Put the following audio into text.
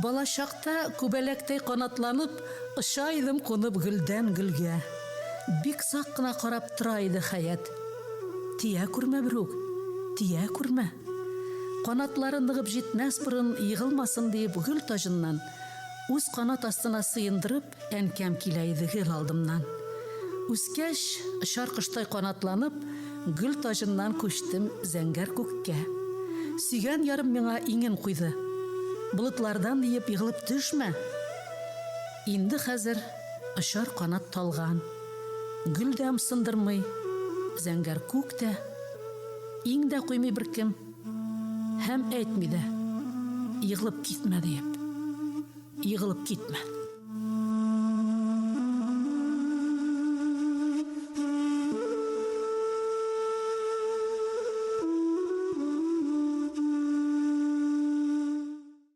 Балачакта күбәләктәй канатланып, оча идем кунып гөлдән гөлгә. Бик сак кына карап тора иде Хәят. Тия күрмә берүк, тия күрмә. Канатлары ныгып җитмәс борын егылмасын диеп гөл таҗыннан, үз канат астына сыендырып, Әнкәм килә иде гел алдымнан. Үскәч, очар коштай канатланып, Гөл таҗыннан күчтем зәңгәр күккә. Сөйгән ярым миңа иңен куйды. Болытлардан диеп егылып төшмә! Инде хәзер очар канат талган. Гөл дә ымсындырмый, зәңгәр күк тә. Иң дә куймый беркем. Һәм әйтми дә, егылып китмә диеп. Егылып китмә.